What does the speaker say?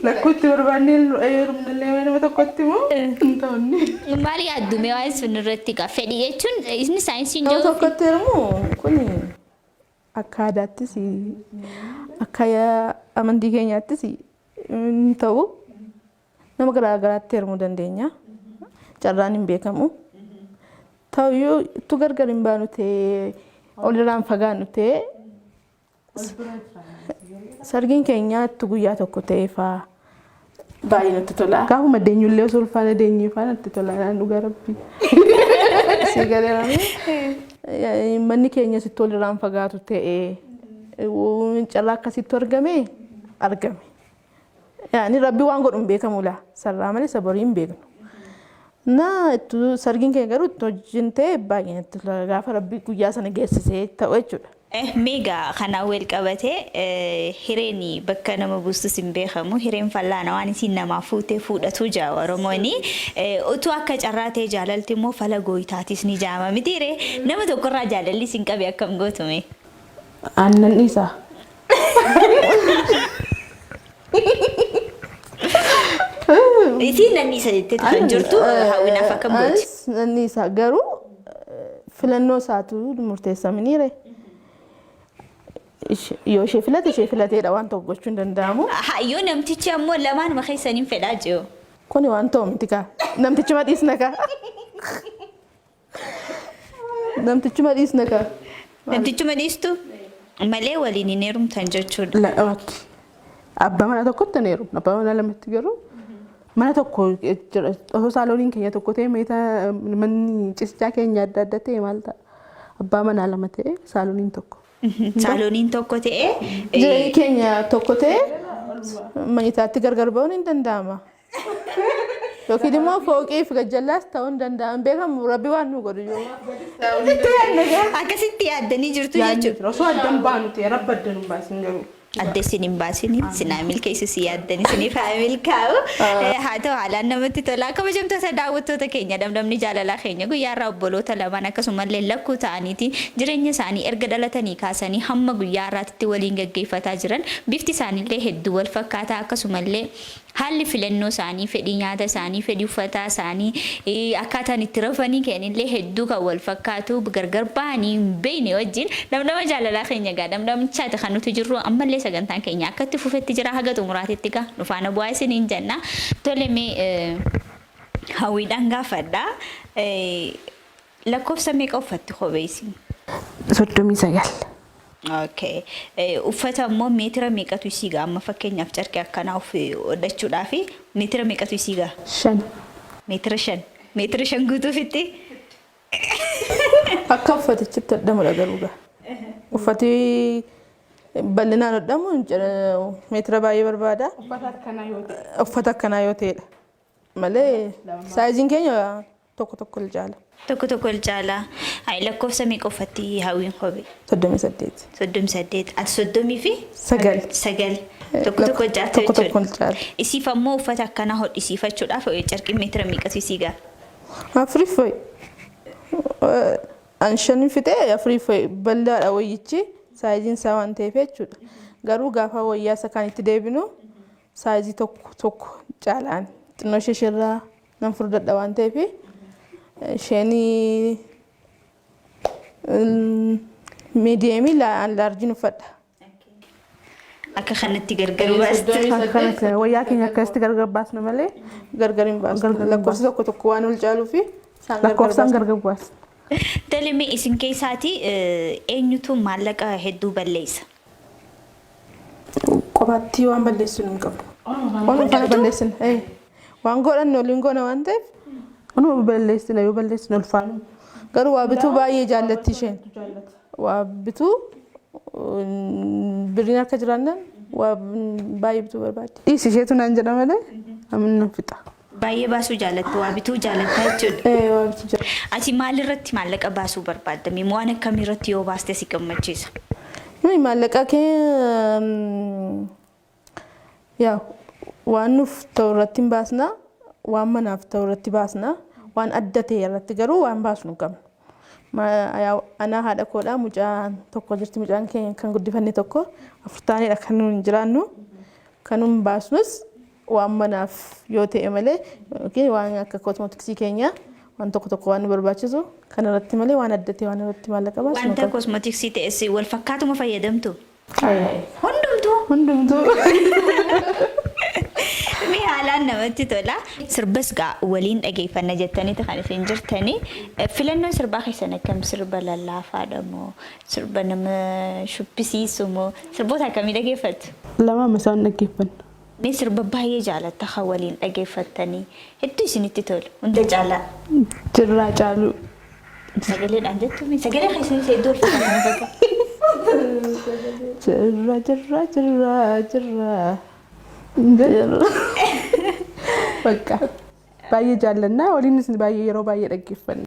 Lakkuutti barbaannee heerumnallee nama tokkotti moo hin ta'u. Maal yaaddu mee waa'ee sun irratti egaa fedhii jechuun inni saayinsiin Nama jiru tokkotti heerumu kun akka aadaattis akka amantii keenyaattis hin ta'u. Nama garaa garaatti heerumuu dandeenya. Carraan hin beekamu. Ta'uyyuu ittuu gargar hin baanu ta'ee walirraa hin fagaannu ta'ee sargiin keenya ittu guyyaa tokko ta'ee faa baay'ee natti tola. Gaafuma deenyullee osoo ulfaana deenyee faa natti tola naan dhugaa rabbii. Si galeera. Manni keenya sitti walirraa hin fagaatu ta'ee carraa akkasittu argame argame. Yaani rabbi waan godhu hin beekamu laa. Sarraa malee isa borii hin beeknu. Na ittu sargiin keenya garuu itti wajjin ta'e baay'ee natti tola. Gaafa rabbi guyyaa sana geessisee ta'u jechuudha. Mee egaa kanaan wal qabatee hireen bakka nama buustus hin beekamu. Hireen fallaana waan isiin namaa fuute fuudhatu jaa Oromooni. Utuu akka carraa ta'e jaalalti immoo fala gooytaatis ni jaama mitiiree? Nama tokkorraa jaalalli isin qabe akkam gootu mee? Aannan dhiisaa. Isiin nan dhiisa jettee kan jirtu hawwinaaf akkam gooti? Anis nan dhiisa garuu filannoo isaatu murteessaminiire. Yoo ishee filate ishee filateedha waan tokko gochuu hin danda'amu. Yoo namtichi ammoo lamaanuma keessaniin fedhaa jiru. Kuni waan ta'u miti kaa. Namtichuma dhiisna kaa. Namtichuma dhiisna kaa. Namtichuma dhiistu malee waliin hin heerumtan jechuudha. Lakki. Abbaa manaa tokkotti hin heerumnu. Abbaa manaa lamatti garuu mana tokko jira. Osoo saalooniin keenya tokko ta'e meeta manni ciisichaa keenya adda adda ta'e maal ta'a? Abbaa manaa lama ta'e saalooniin tokko. Saalooniin tokko ta'e. Jireenyi keenya tokko ta'e manyitaatti gargar ba'uun hin danda'ama. Yookiin immoo fooqii fi gajjallaas ta'uu hin danda'an beekamu rabbi waan nu godhu yoo. Akkasitti yaaddanii jirtu jechuudha. Osoo addan baanu ta'e rabbi addan hin baasin garuu. Adda isin hin baasin isin haa milkeessu si yaaddan isiniif haa milkaa'u. Haa ta'u haalaan namatti tola. Kabajamtoota daawwattoota keenya dhamdhamni jaalalaa keenya guyyaa irraa obboloota lamaan akkasumallee lakkuu ta'aniiti jireenya isaanii erga dhalatanii kaasanii hamma guyyaa har'aatitti waliin gaggeeffataa jiran bifti isaaniillee hedduu wal fakkaataa akkasumallee Haalli filannoo isaanii, fedhii nyaata isaanii, fedhii uffataa isaanii, akkaataan itti rafanii ka'anillee hedduu kan wal fakkaatu gargar bahanii hin beekne wajjin dhamdhama jaalalaa keenya egaa dhamdhamichaati kan nuti jirru ammallee sagantaan keenya akka itti fufetti jira haga xumuraatitti egaa nu faana bu'aa isiniin jenna. Tole mee hawwiidhaan gaafadha. Lakkoofsa meeqa uffatti kophee isin? 39. Okay. Uffata immoo meetira meeqatu isii ga'a? Amma fakkeenyaaf carqii akkanaa hodhachuudhaaf meetira meeqatu isii ga'a? 5. Meetira 5. Meetira 5 guutuufitti? Akka uffatichitti hodhamudha garuu gaa. Uffati bal'inaan hodhamu meetira baay'ee barbaada. Uffata akkanaa yoo ta'e. Uffata akkanaa yoo ta'edha. Malee saayiziin keenya tokko tokko ol caala. Tokko tokko ol caala. Hayi lakkoofsa meeqa uffatti hawwiin kophee? 38. 38. Ati soddomii fi? Sagal. Sagal. Tokko tokko ol caalta Tokko tokko jechuudha. ol caala. Isiif ammoo uffata akkanaa hodhisiifachuudhaaf carqiin meetira meeqatu isii ga'a? Afuriif wayi. An shanin fixee afuriif wayi bal'aadha wayyichi saayiziin isaa waan ta'eef jechuudha. Garuu gaafa wayyaa isa kaanitti deebinu saayizii tokko tokko caalaan xinnoo ishee isheerraa nan furdadha waan ta'eef isheen miidiyeemii laarjiin uffadha. Akka kanatti gargar baastu. Akkanatti wayyaa keenya akkasitti gargar baasna malee Gargar hin baastu. Gargar hin Lakkoofsi tokko tokko waan ol caaluu fi isaan gargar lakkoofsaan baasna. gargar baasna. Tole mee isin keessaati eenyutu maallaqa hedduu balleessa? Qobaatti waan balleessinu hin qabnu. Waan kana balleessina. Waan godhanne waliin goona waan ta'eef Onuma balleessina yoo balleessine ulfaanu. Garuu waa bituu baay'ee jaallatti isheen. Waa bituu birriin harka jiraannaan waa baay'ee bituu barbaaddi. Dhiisi isheetu naan jedha malee namni nan fixa. Baay'ee baasuu jaalatta waa bituu jaalatta jechuudha. Ee waa bituu jaalladha. Ati maalirratti maallaqa baasuu barbaadda? Mee waan akkamiirratti yoo baaste si gammachiisa? Nuyi maallaqa kee yaa waan nuuf ta'u irratti hin baasna, waan manaaf ta'u irratti baasna, waan adda ta'e irratti garuu waan baasnu hin qabnu. Anaa haadha koodhaa, mucaan tokko jirti, mucaan keenya kan guddifanne tokko, 4 taanedha kan nuun jiraannu. Kan nuun baasnus waan manaaf yoo ta'e malee yookiin waan akka cosmetics keenya waan tokko tokko waan nu barbaachisu kan irratti malee waan adda ta'e waan irratti maallaqa baasnu. Wanta cosmetics ta'es wal fakkaatuma fayyadamtu? Hundumtuu? Hundumtuu. Mee haalaan namatti tola. Sirbas gaa waliin dhageeffanna jettaniiti kan isin jirtanii. Filannoon sirbaa keessan akkam? Sirba lallaafaadha moo sirba nama shubbisiisu moo sirboota akkamii dhageeffattu? Lamaan isaan dhaggeeffanna. Mee sirba baay'ee jaalatta kan waliin dhageeffattanii hedduu isinitti tolu hunda caalaa? Jirraa Caaluu. Sagaleedhaan jettu, mee sagalee keessanis hedduu ol fakkaatan bakka. Jirra, jirra, jirra, jirra. Jirra. Bakka. Baay'ee jaallannaa, waliinis baay'ee yeroo baay'ee dhaggeeffanna.